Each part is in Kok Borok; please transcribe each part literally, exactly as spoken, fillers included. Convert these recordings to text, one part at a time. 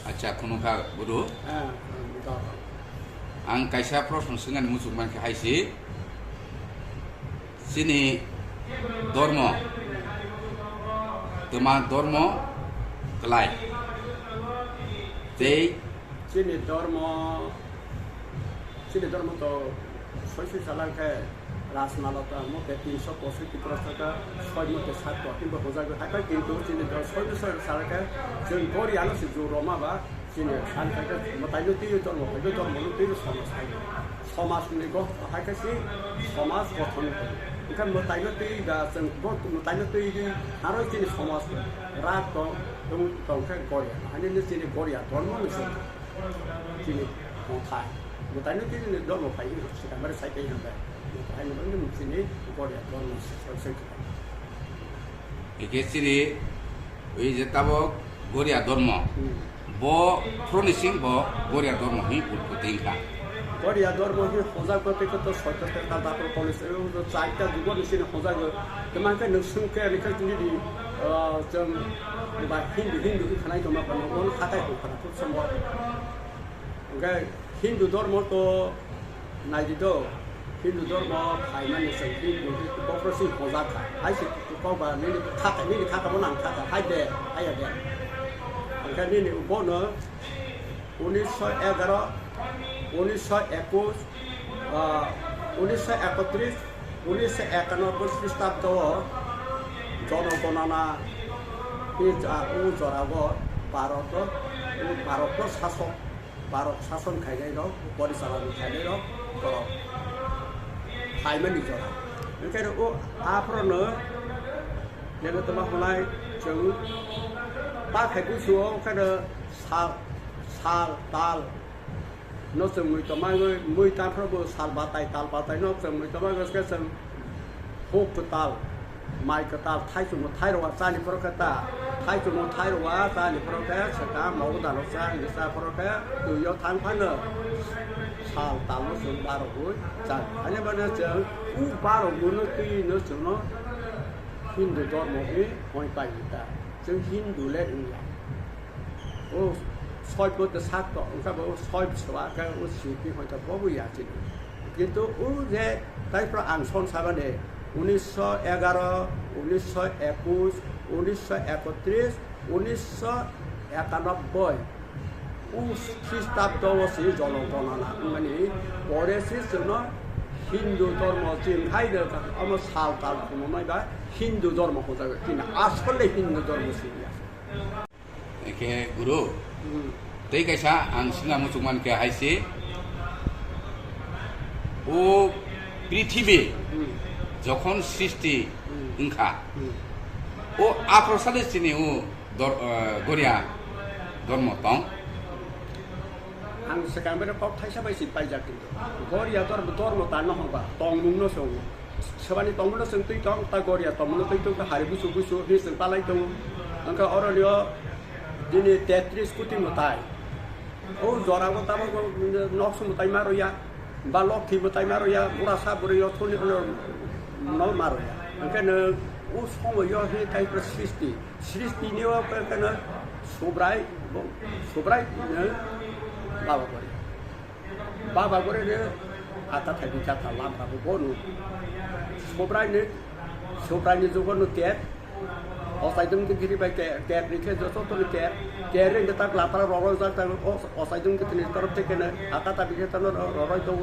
Acha, khunukha guru. Ang kaisa proshno swngnani muchung mankha hai si. Chini dormo, twma dormo kwlai. Tei chini dormo, chini dormo to soi soi salai khe Rajmalata mote tinso posoiti cross taka soi mote sat to himbo hojagwi hai pai, kintu chini dor soi soi salai khe chwng Goriano se jur roma ba. Chini san khe mwtaino twi dormo, haibo dormo no twi somaj hai. Somaj ni go hai khe si somaj gothon. Engkha mwtaino twi da chwng bo mwtaino twi di aro chini somaj rak tong tong tong khe Goria. Ani ni chini Goria dormo ni chwng chini tongthai. Mwtaino twi ni dormo phai ni sikam bare sai kai handa. Mwtai no ni chini Goria dormo se se. Eke chini oi je tabok Goria dormo. Bo phuruni sing bo Goria dormo hi utpoti wngkha. Goria dormo hi hojak bo tei koto soito tei ta dapur police o do chaita jugo ni sini hojak o. Tei man khe nwng swng khe ani khe tini di, ah, chwng ba Hindu, Hindu hi khanai tongma phano, ono khatai hwn phano khub sombo. Hwnkhe Hindu dormo to naidi do, Hindu dormo phaimani chwng Hindu bokhorok se hojak kha. Hai se kok ba nini khaka, nini khaka bo nang khaka, hai de, hai ya de. Hwnkhe nini bono unisho egaro, unisho ekush, ah, unisho ekotris, unisho ekanobboi Khristabdo o jonogonana ni ja-, o jorao Bharat o, o Bharat o sasok Bharot sason khainai rok, porichalan khainai rok, borok phaimani jora. Hwnkhe o aphorono nini tongma hwnai chwng ta khai busuo, hwnkhe sal, sal, tal no chwng mui tongmani, mui ta phoro bo sal batai, tal batai no chwng mui tongmani, hwnkhe chwng huk kwtal, mai kwtal, thaichungo thairowa chani phoro khe ta, thaichungo thairowa chani phoro khe swkang mogo dano cha, hinwi cha phoro khe twi o thang phano sal tamo chwng barogwi cha. Ani bana chwng u barogwino twi no chwngno Hindu dhormo hi hoi pai ta. Chwng Hindu le wngya. O soi bo de sak to, wngkha bo soi bwswa khe o siti hoi to bo bo ya chini. Kintu o je tai pro ang son sabani unisho egaro, unisho ekush, unisho ekotris, unisho ekanobboi. O Khristabdo o si jono gonana wngmani pore si chwngno Hindu dhormo chini khai de omo sal tal khumumai ba Hindu dhormo hojak chini asole Hindu dhormo si ya. Eke guru, hmm, tei kaisa ang singna muchung mankha hai se, o prithibi, hmm, jokhon srishti, hmm, wngkha, hmm, o aphro sale chini o dor-, eh, Goria dormo tong. Ang swkang bere kok thaisa bai si paijak kintu. Goria dormo, dormo tangno hongba, tongmungno songo. Sebani tongmungno chwng twi tong, ta Goria tongmungno twi tong, ta hari busu busu hi chwng palai tongo. Hwnkhe oroni o bini tetris koti mwtai. O jora o tamo nok song mwtai ma roya, ba lokhi mwtai ma roya, bura sa bwrwi o thoni no ma roya. Hwnkhe nwng o somoyo hi tai srishti. Srishti ni o khe, kheno Subrai, bo, Subrai, eh, Baba Gori. Baba Gori ni ata thai bikha tha lam rabo bonu. Subrai ni, Subrai ni jugo no ter. Osai dum di giri bai ter, ter ni khe joto to ni ter. Ter ni tak lapra roro jak ta, o, osai dum di ni torop te kene ata ta bikha ta no ro-, roroi to.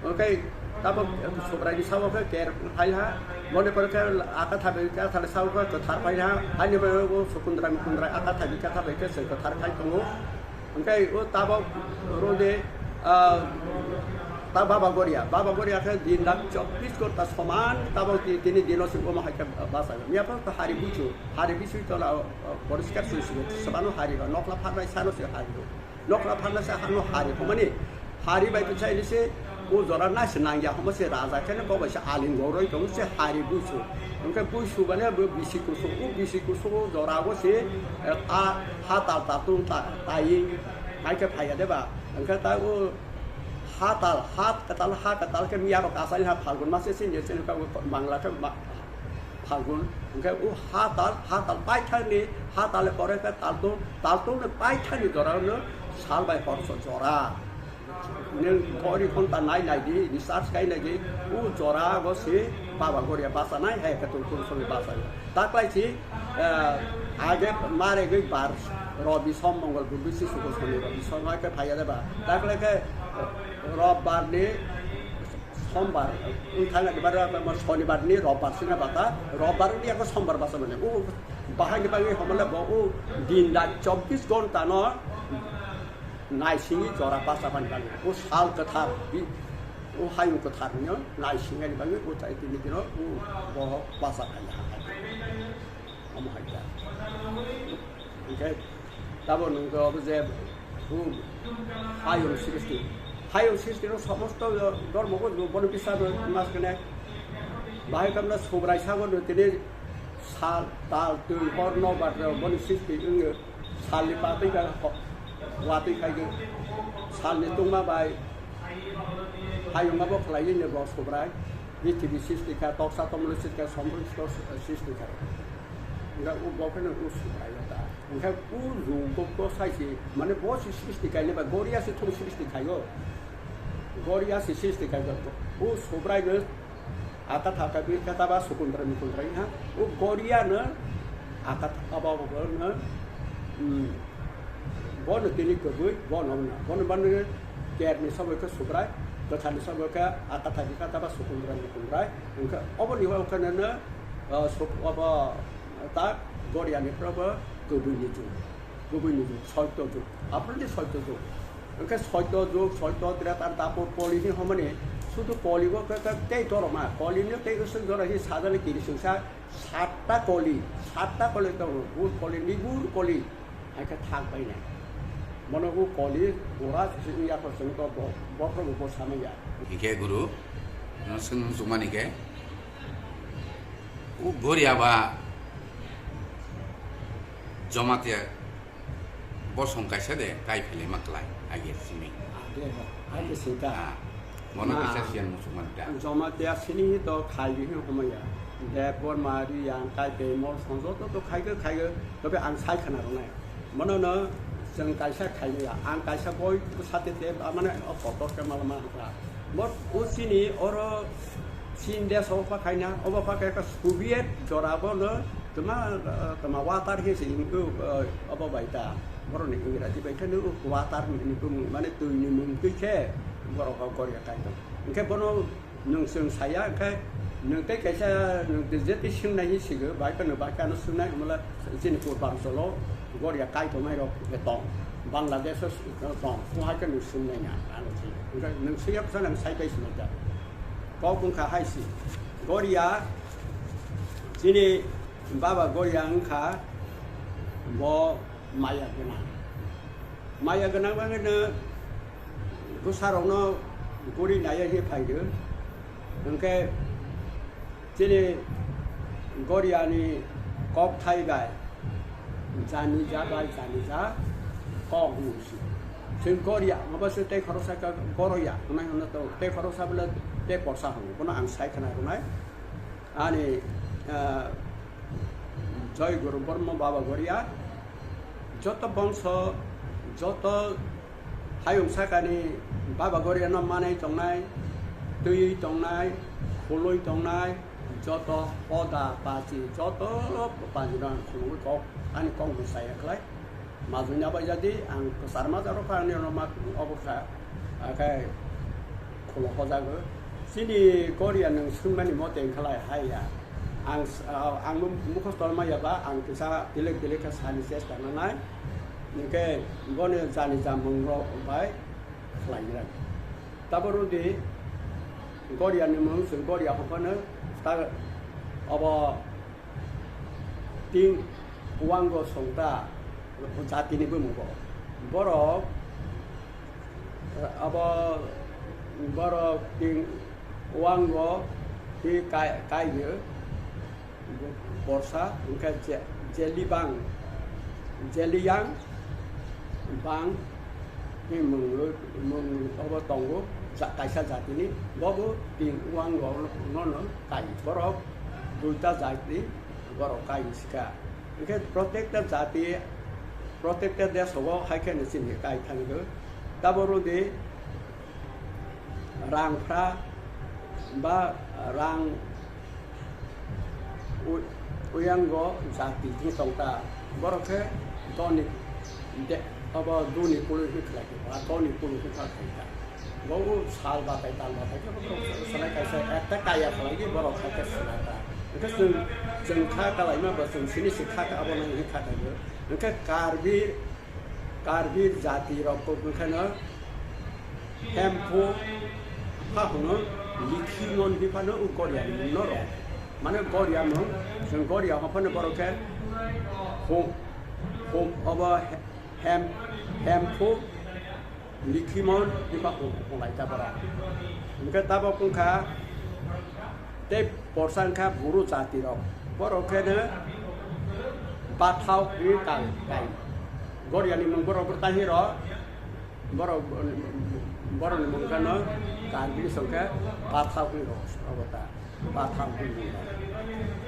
Oke, tabok Subrai ni sabo khe ker phai ha, mone kore khe aka thabi ka thale sabo khe kwthar phai ha, ani bo o Sukundra Mukundra aka thabi ka thabi khe se kwthar phai tongo. Oke, o tabok rode, ah, ta Baba Goria, Baba Goria khe din rat chobbish ghonta soman tabok ti-, tini dino se omo hai khe basa. Miya pha hari buchu, hari bisu tola, ah, poriskar sui sui, sabano hari ba nokla pharnai sano se hari do. Nokla pharna se hano hari hwnmani. Hari bai bwsai ni se o jora nai se nangya hwnma se raja khe bo bai se aling goroi tongo se hari buisu. Hwnkhe buisu bale bo bisi kusuk, o bisi kusuk o jora o se, eh, a ha tal ta tung ta taying hai khe phaiya de ba. Hwnkhe ta o ha tal, ha kwtal, ha kwtal khe miya rok asai ha Phalgun mase se ni se ka Bangla khe ma-, Phalgun, hwnkhe o hatal, hatal paithakni, hatal pore khe taltung, taltungni paithakni jorano sal bai horso jora. Nwng ghori ghonta nai nai di, research khai nai di, o jora bo se Baba Goria bachanai, hai khe tung tung songwi bachai. Taklai si, eh, age mare gwi bar Robi Som Mongol Buddi si suku soni Robi Som hai khe phaiya de ba. Taklai khe, eh, Robbar ni Sombar, wng thangna dibar, Sonibar ni Robbar singna bata, Robbar ni eko Sombar basa mane. O bahai ni bagwi homole bo o din rat chobbish ghonta no naisingwi jora basa bani bagwi. O sal kwthar, bi-, o hayung kwthar ni naisingni bagwi o chai tini dino o bo basa khai ha. Omo hai kha. Hwnkhe tabo nwng khe obo je, hmm, hayung srishti. Hayung srishti no somosto dhormo bo bono bisar no mas kene. Bahai kamna Subrai sago no tini sal, tal, twi, hor, nokbar rok boni srishti wngyo. Salni patwi kha, watwi khai khe. Salni tungma bai hayung abo khlaiwi ni bo Subrai. Prithibi srishti kha, toksa tomolo srishti kha, somposto srishti kha. Hwnkhe o bo kheno o Subrai ta. Hwnkhe o jugo bo sai se, mane bo se srishti kainai ba, Goria se thung srishti khaio. Goria se srishti khaio. O Subrai no aka thaka bi kata ba sukundra mukundra ha. O Goria no aka thaka ba bo no, hmm, bo no tini kwbwi, bo no na. Bo no ban no ker ni sabo khe Subrai, kwthar ni sabo khe aka thaka bi kata ba sukundra mukundra. Hwnkhe obo ni uaikhe no, ah, suk-, obo ta Goria ni phoro bo kwbwi ni jug. Kubui ni jug, soito jug, aphuru ni soito jug. Hwnkhe soito jug, soito, Tretar, Dapor, Koli ni homani, sudu Koli o khe, khe tei doroma, Koli ni tei usuk jora hi sajani kiri sungsa, satta Koli, satta Koli tongo, bur Koli, nibur Koli, hai khe thak bai nai. Mono o Koli, bura sisi wngya kho chwng to bo, bokhorok bo samaya. Hingkhe guru, no swng sukmani khe, o Goria ba Jamatia bosong kaisa de kai philima klai, age simi. Age, age sita. Ah, mono Na, kaisa siyan musukman ta. Jamatia sini to khai di hino homaya. Debor mari yang kai be mol sonjo to, to khai ge, khai ge. Tobe ang sai khana rwnai. Mono no chwng kaisa khai ya. Ang kaisa boi sate te, ah, mane o kotor ke mal ma ha. Mo o sini oro Chin desh o pa khaina, obo pa khe Soviet jora bo no tma, tma water he se in, uh, obo bai ta. Borok ni Ingraji bai khe no water ni, ni bumung, mane twi ni mung twi khe borok o Goria kai tong. Hwnkhe bono nwng chwng saya, hwnkhe nwng tei kaisa nwng tei je tei swngnai hi sigo, bai khe no bai khe ano swngnai, hwnmala chini Purbanchalo Goria kai tongmai rok tong, Bangladesh o tong, o hai khe nwng swngnai na, ano si. Hwnkhe nwng swiya bwsa nwng sai pai sinai ta. Kok wngkha hai si, Goria, chini baba Goria wngkha bo maya gwnang. Maya gwnang bagwi no bwsarokno guri naiya hi phaido. Hwnkhe chini Goria ni kok thai bai jani ja bai jani ja kok wngsi. Chwng Goria, mabo se tei khoroksa khe Goroya hwnwi hwnwi tongo. Tei khoroksa bwle tei Porsa hwngo. Bono ang sai khna rwnai. Ani, ah, Joy Guru Borma Baba Goria, joto bongso, joto hayung sakani Baba Goria no manwi tongnai, twiwi tongnai, khulwi tongnai, joto poda pachi, joto pachi no ang khulugwi kok, ani kok bo chaya khlai. Majwina bai jadi ang kwchar majaro kha, ani ono ma obo kha, akhe khulo hojago. Chini Goria nwng swngmani mote wngkhalai hai ya. Ang s-, ah, ang bo mukhosto maya ba ang kisa tilik tilik khe sani chesta nanai. Hwnkhe boni jani jamung rok bai khlai gra. Tabo rudi Goria ni mung se Goria hophano ta obo Ting wango songta jatini bumung bo. Borok abo borok ting wango hi kai, kaiyo borsa hwnkhe je, jelibang, jeliyang bang hi mung, mung obo tongo ja-, kaisa jatini bobo ting wango nono kai borok. Duita jati borok kai sikha. Hwnkhe protekta jati, protekta desh hogo hai khe chini kai thangwi. Tabo rwdi rang phra ba rang u-, uyango jati wngwi tong ta. Borok khe doni de-, abo doni kului wngwi khlai khe ba doni kului wngwi khlai kha. Bo sal batai tal batai khe borok sanai kaisa ekta kaya khlai khe borok khe sanai ta. Hwnkhe chwng, chwng kha kalaima ba chwng sini se kha kha abo nang wngwi kha kha. Hwnkhe Karbi Karbi jati rok kok wngkhano Hemphu ha hwnwi Likhimon hinphano o Goria ni mung no rw. Mane Goria mung, chwng Goria hwnphano borok khe hum, hum obo he-, hem, Hemphu Likhimon hinpha hwnlai ta borok. Hwnkhe tabok wngkha tei porsa wngkha Buru jati rok. Borok kheno Bathao hinwi kal-, kai. Goriani mung borok bo tahi rw. Borok, borokni mung kheno Karbi song khe Bathao hinwi rw. Obo ta Bathao hinwi rw.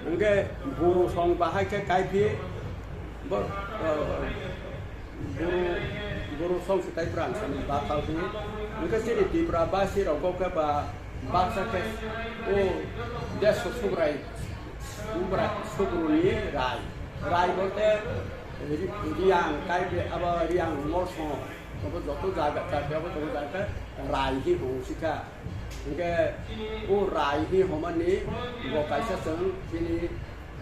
Hwnkhe Buru song bahai khe kaiphi bo, Buru, Buru song se tai pran sani ba thal twi. Hwnkhe chini Tripura basi rok kok khe ba baksa khe o desh o Subrai, Subrai, Subru ni Rai. Rai bolte Ri-, Riang kai be abo Riang mol song. Abo joto jaga, jaga abo joto jaga Rai hi hong sikha. Hwnkhe o Rai hi homani bo kaisa chwng chini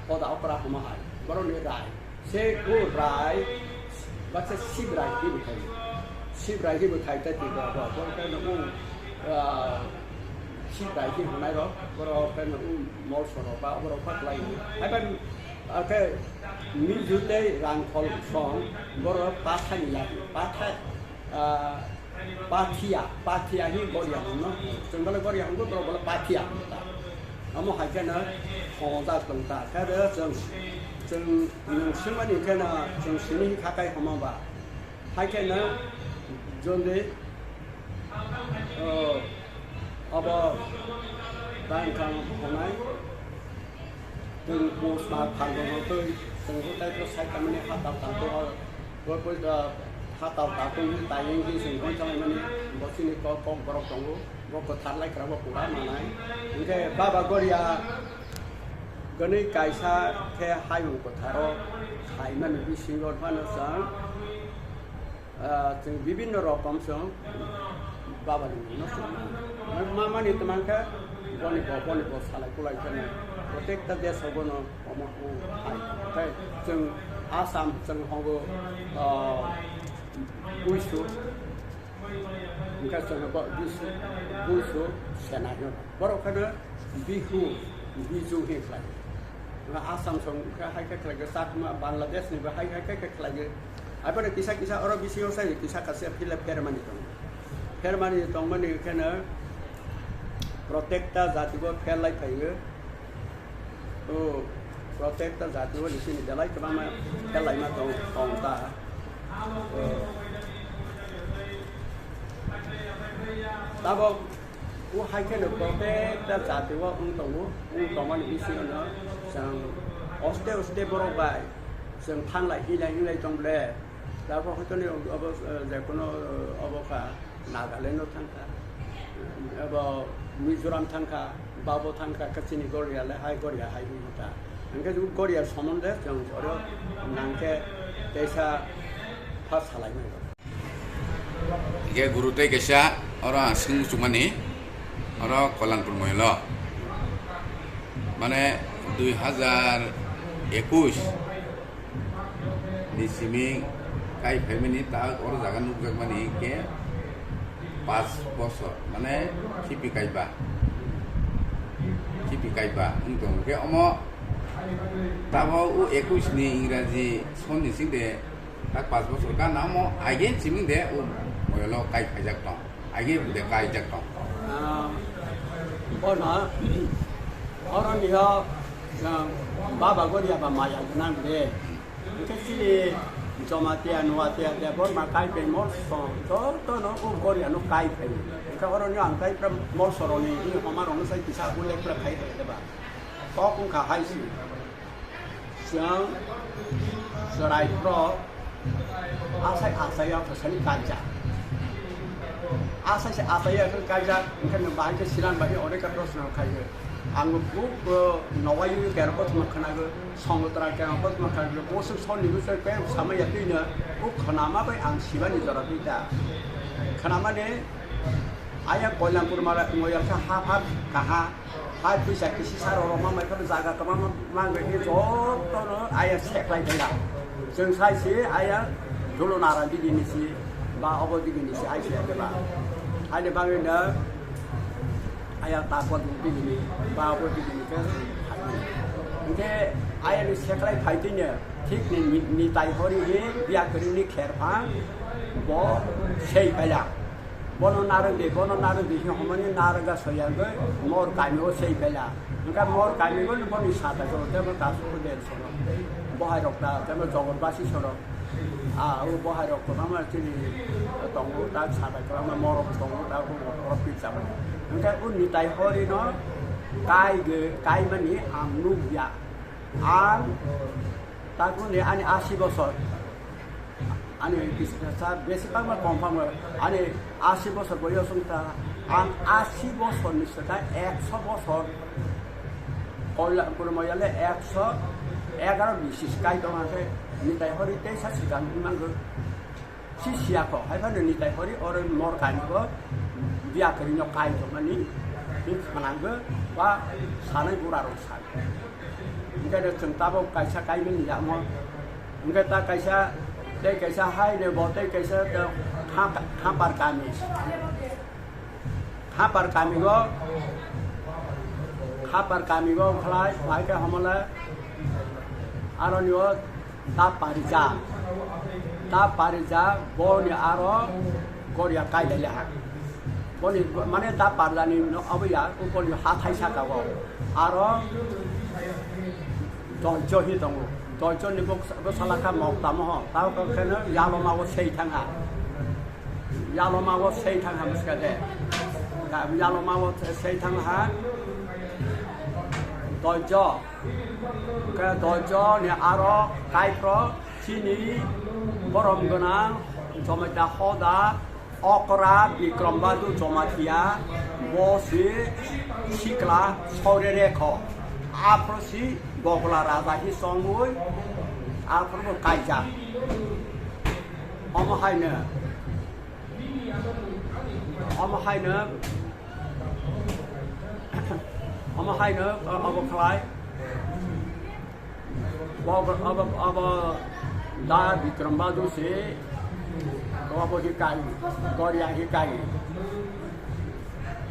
hoda okra homa hai. Borokni Rai. Se o Rai, baksa Sibrai hi bwkhai. Sibrai hi bwkhai tei twi borok, borok khe no o, ah, Sibrai hi hwnai rok, borok khe no o mol sorok ba borok pa klai. Hai bai, ah, khe Mizu tei Rangkhol song borok pathani lagi. Patha, ah, Pathia, Pathia hi Goria hwnno. Chwng bole Goria hwngo, borok bole Pathia hwngo ta. Omo hai kheno hwnjak tong ta. Khe re chwng, chwng nwng swngmani kheno chwng simi kha kai hwnma ba. Hai kheno jondwi, o, obo tang kang hwnai. Chwng pus ba phalrokno twi chwng bo tei bo sai tamani ha tal tal twi o, bo bo, ah, ha tal tal twi tayeng twi chwng bo chalaimani bo chini kok, kok borok tongo, bo kwthar lai kwrang bo pura manai. Hinkhe Baba Goria gwnwi kaisa khe hayung kwtharo saimani bisingo phano chwng Ah, chwng bibinno rokom chwng Baba ni mungno chwng mano. Ma-, ma-, mani twmang khe boni bo, boni bo salai kulai kheno protekta desh o bono omo o hai. Tei chwng Assam chwng hogo, ah, Buisu, hwnkhe chwng bo Buisu, Buisu Sena hino. Borok kheno Bihu, Biju hin khlai. Nga Assam song khe hai khe khlai khe, Chakma, Bangladesh ni bo hai, hai khe khe khlai khe. Aphano kisa kisa oro bisingo sai kisa kaisa phila phermani tongo. Phermani tongmani kheno protekta jati bo pher lai phai o. O protekta jati bo nisi ni belai kwbangma pher laima tong, tong ta. O. Tabok O hai kheno protekta jati o wng tongo, wng tongmani bisingo no chwng oste oste borok bai chwng thanglai hinlai hinlai tong ble. Tabok hoi toni obo, eh, jekono, eh, obo kha Nagaland o thang kha, abo Mizoram thang kha, babo thang kha, khe chini Goria le hai Goria hai wng kha. Hwnkhe Goria somonde chwng oro nang khe teisa pha salai mano. Hingke guru tei kaisa oro ang swng muchungmani, oro Kolanpur moyolo. Mane dui hazar ekush ni simi kai phaimani ta oro jaga nukjakmani hingke pas bosor, mane khipi kaiba, khipi kaiba wng tongo. Hingke omo tabo o ekush ni Ingraji son ni singde, tak pas bosor ka namo aige chiming de o moyolo kai khaijak tong. Aige bude kaijak tong. Ah, bono, oro niyo, ah, baba goria ba maya gnang de. Hingke chini Jomatia, Nuatia, Debbarma, Kaipai, Molsor, joto no o goria no kai phai. Hingke oro niyo ang kai pra Molsor ni, ini homa rok no sai kisa ulle pra khai de ba. Kok wngkha hai se, chwng chwrairok asai asai o thasani kaijak. Asai se asai o thasani kaijak, wngkhe nwng bahai khe sinan bai oneka proshno khaio. Ang bo, bo nowai kerokotma khwnago, songotra kerokotma khwnago, boswk sonni bwswk khe samaya twino, o khwnama bai ang sibani jora twi ta. Khwnamani ayang Koilampur mara moyal kha ha pha kaha. Hai puisa kisi sa rw rw ma mai phano jaga kwbangma ma wngwi khe jotono aya seklai thangya. Chwng sai se aya Dulonara digini si ba obo digini si ai se ba. Haini bagwi no aya Tapot digini ba obo digini khe hai. Hwnkhe ayani seklai phai tini thik ni, ni, Nitai Hori hi biya kwrwini kherphang bo sei paila. Bono narwk di, bono narwk di, hwnwi hwnmani narwk ga soyagwi mor kami o sei paila. Hwnkhe mor kami o boni sata jora tebo kasu ko del soro. Bohai rok ta tebo jogor basi soro. A o bohai rok kwbangma chini tongo ta sata kwbangma mor rok tongo ta o rok pizza mani. Hwnkhe o Nitai Hori no kai ge, kai mani ang nukya. Ang takuni ani asi bosor. Ani bisi sa besi bangma confirm ani asi bosor boyos wngkha, ang asi bosor ni swkang ekso bosor koila purmo yale ekso egaro bisis kai tong khe Nitai Hori teisa swkang wngmangkha. Si siya kho hai phano Nitai Hori oro mor kani bo biya kwrwi no kai tongmani ni khwnangkha ba sanai bura rok sa. Hingke de chwng tabok kaisa kaimani yamo. Hingke ta kaisa, tei kaisa hai de bo, tei kaisa de ha-, hapar kami. Hapar kami go, hapar kami go khlai, bai ke hamole. Aro ni o da parija. Da parija, bo ni aro goria kai lai ha. Boni mane da parjani no abo ya, upor ni hathai saka o. Aro doijo hi tongo. Doijo ni bok, bosala kha mok tamo ho. Tao khe no yaloma o sei thang ha. Yaloma o sei thang ha muska de. Yaloma o sei thang ha. Doijo. Khe doijo ni aro kaipro chini borom gwnang Jomaita Hoda Okra Bikram Bahadur Jamatia, bo si sikla Saurere kho. Aphro si Bogla Raja hi songwi, aphro bo kaijak. Omo haino, omo haino, omo haino, obo khlai. Bo, abo, abo da Bikram Bahadur se, abo hikai, Goria hikai.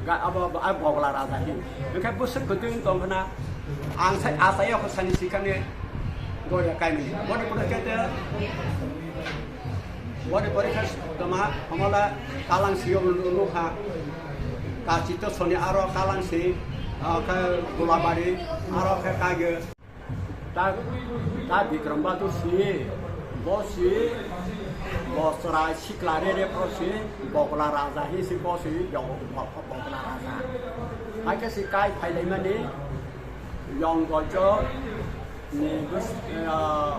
Ga, abo, abo, a Bogla Raja hi. Hingke bwswk kwtwng tong khna, ang sai, asai o sani sikani Goria kaimani. Boni pore kete, boni pore khe toma, hamala Kalangsi o nukha. Kachito soni aro Kalangsi, ah, khe Gulabari, aro khe kage. Ta, ta Bikram Bahadur si, bo si, bo chwrai sikla re re phro si, Bogla Raja hi si bo si, Bog-, Bog-, Bogla Raja. Hai khe si kai phailaimani, Yong Gojo ni bus-, ah,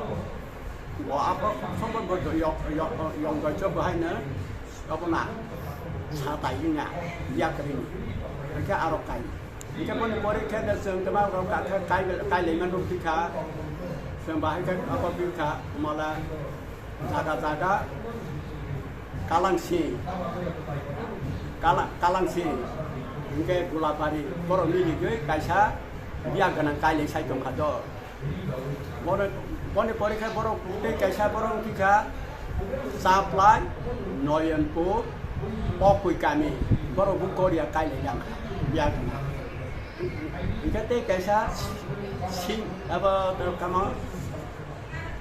bo aphro sombor bo Yong, Yong, Yong Gojo bo haino, abo na, sa tai wngya, yakri ni. Hai khe aro kai. Hingke boni pore khe de chwng twma rok kha khe kai, kai lema nuk thikha. Chwng bahai khe abo bikha mala jaga jaga Kalangsi. Kala-, Kalangsi. Hingke Gulabari. Borok miligwi kaisa biya gwnang kai le sai tongkha do. Boni, boni pore khe borok tei kaisa borok wngkha Chaplai, Noyonpur, Pokoi kami, borok bo Goria kailai jang kha, biya gwnang. Hingke tei kaisa sing, abo tamo,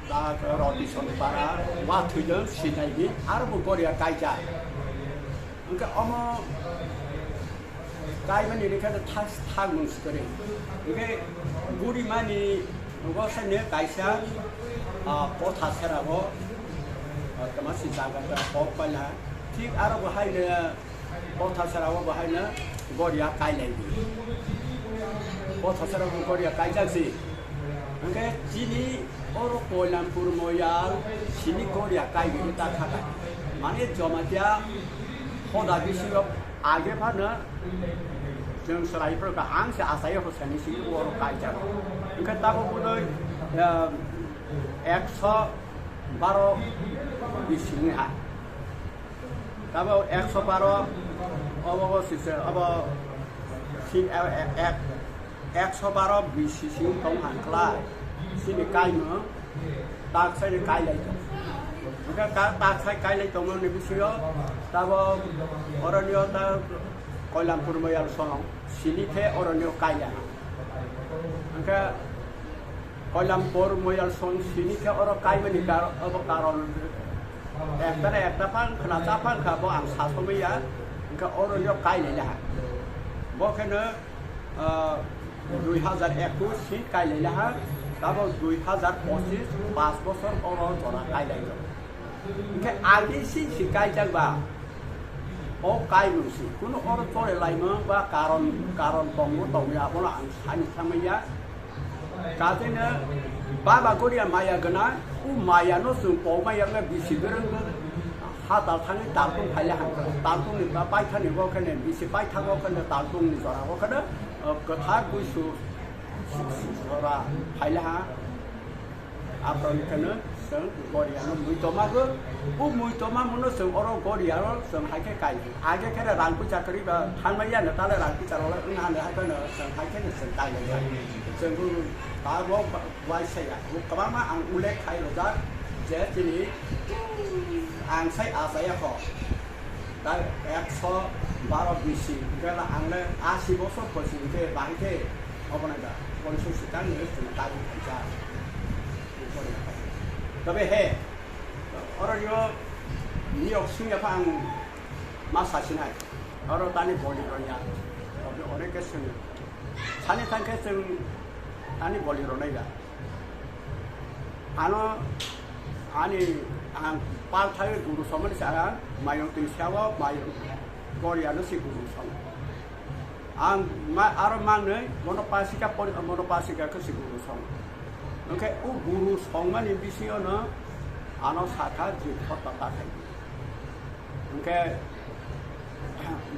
da Roti Sonpara, Wathwidon, Sinaidi, aro bo Goria kaijak. Hingke omo kaimani rikha de thas thang mung sikori. Hingke burimani nogo sani kaisa, ah, kotha sera o, ah, tama si jaga ta kok paila. Thik aro bo haino kotha sera o bo haino Goria kailai di. Bo thasarok bo Goria kaijak si. Hwnkhe chini oro Koilampur Moyal sini Goria kaigwi ta kha kha. Mane Jamatia hoda bisingo age phano chwng swlai phano ang se achai ho sani sini oro kaijak. Hwnkhe tabuk bodoi, ah, ekso baro bising ha. Tabuk ekso baro obo bo sise, obo si-, e-, e-, ek-, ekso baro bising tong hangkla. Sini kaimung tak sai ni kailai tong. Hwnkhe ka-, tak sai kailai tongmani bisingo tabuk oronio ta Koilampur Moyal song sini khe oronio kailai. Hwnkhe Koilampur Moyal song sini khe oro kaimani kar-, obo karon ekta na ekta phang khna cha phang kha bo ang sa somai ya, hwnkhe oro yo kailai laha. Bo kheno, ah, dui hazar ekush si kailai laha, tabo dui hazar pochis pas bosor oro jora kailai rok. Hwnkhe agi si si kaijak ba, o kaimung si, kunu oro chole laimung ba karon, karon tongmo tongya, abono ang sani thangmaya. Kajeino baba Goria maya gwnang, o maya no chwng pok maya wngkha bisi bwrwng hatal thangwi taltung phaile hamkha. Taltung ni ba paithani bo kheno bisi paithak o kheno taltung ni jora o kheno, o kwthar buisu jora phaile ha. Aboni kheno chwng Goria no mui toma go. O mui toma muno chwng oro Goria ro chwng hai khe kai. Age khe rang puisa kwrwi ba thangmai ya no tale rang puisa rok le wng hano hai kheno chwng hai kheno chwng kai lai ya. Chwng bo ta bo ba-, bai saya. Bo kwbangma ang ullekh khai rwjak je chini ang sai achaya kho. Tai ekso baro bisi, hwnkhe ang le asi bosor phoisi hwnkhe bahai khe obo nai da, ponchos swkang ni chwng tabuk khaijak. Tobe he, oro yo niyok swngya pha ang ma sasinai, oro tani boli rwya, tobe onek khe swngya. Sani thang khe chwng tani boli rwnai da. Ano ani ang palthai guru somani sa ang mayung twi sawa mayung Goria no si guru som. Ang ma-, aro mangnwi mono pasika pori, mono pasika khe si guru som. Hwnkhe o guru songmani bisingo no ano sakha je khota ta khai. Hwnkhe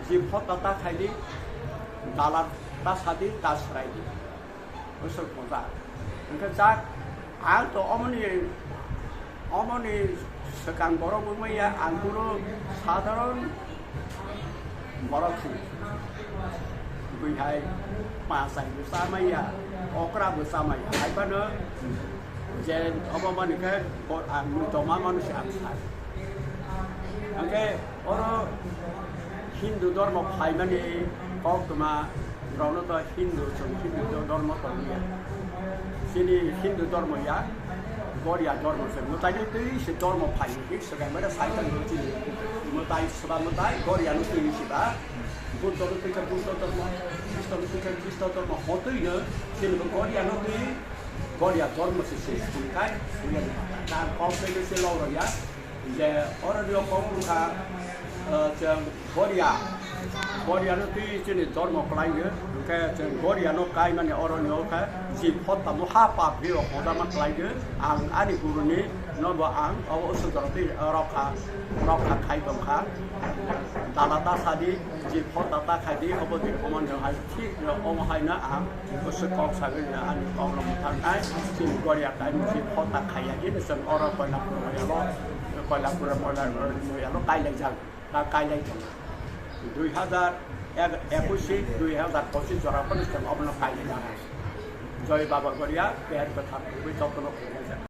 je khota ta khai di, dala ta sadi, ta srai di. Bwswk moja. Hwnkhe jak, ang to omoni, omoni swkang borok wngmaya, ang kunu sadharon borok se. Bwihai pachai bo chamaya, okra bo chamaya. Hai phano je obo mani khe bo ang mui tongma manu se ang sai. Hwnkhe oro Hindu dhormo phaimani koktwma rokno to Hindu, chwng Hindu dho-, dhormo tongya. Chini Hindu dhormo ya, Goria dhormo se. Mwtaini twi se dhormo phai, thik swkang bai Saitan bo chini mwtai, swba mwtai, Goria no twi se ba. Buddha no twi khe Buddha dhormo, Khristo no twi khe Khristo dhormo, hotwi no chini bo Goria no twi, Goria dhormo se se twi kai, Goria no ta kok se se lo ya. Je oro dio kok wngkha, eh, chwng Goria, Goria no twi chini dhormo kwlai o, hwnkhe chwng Goria no kai mani oro ni o khe ji phot tamo ha pap rio hodama kwlai o, ang ani guru ni no bo ang obo usuk jora twi rokha, rokha khai tongkha, dala ta sadi ji phot ta ta khai di obo di omo ni hai thik no omo hai no ang Bwswk kok sagwi ani kok no mwthang nai, chini Goria kaimung si phota khaiya, ini chwng oro Koilapur moyalo, Koilapur moyalo, moyalo kailaijak, ta kailai tongo. Dui hazar ekush si dui hazar pochis jora phano chwng obono kailaijak. Joi Baba Goria, ber bwthar kubui jotono kailaijak.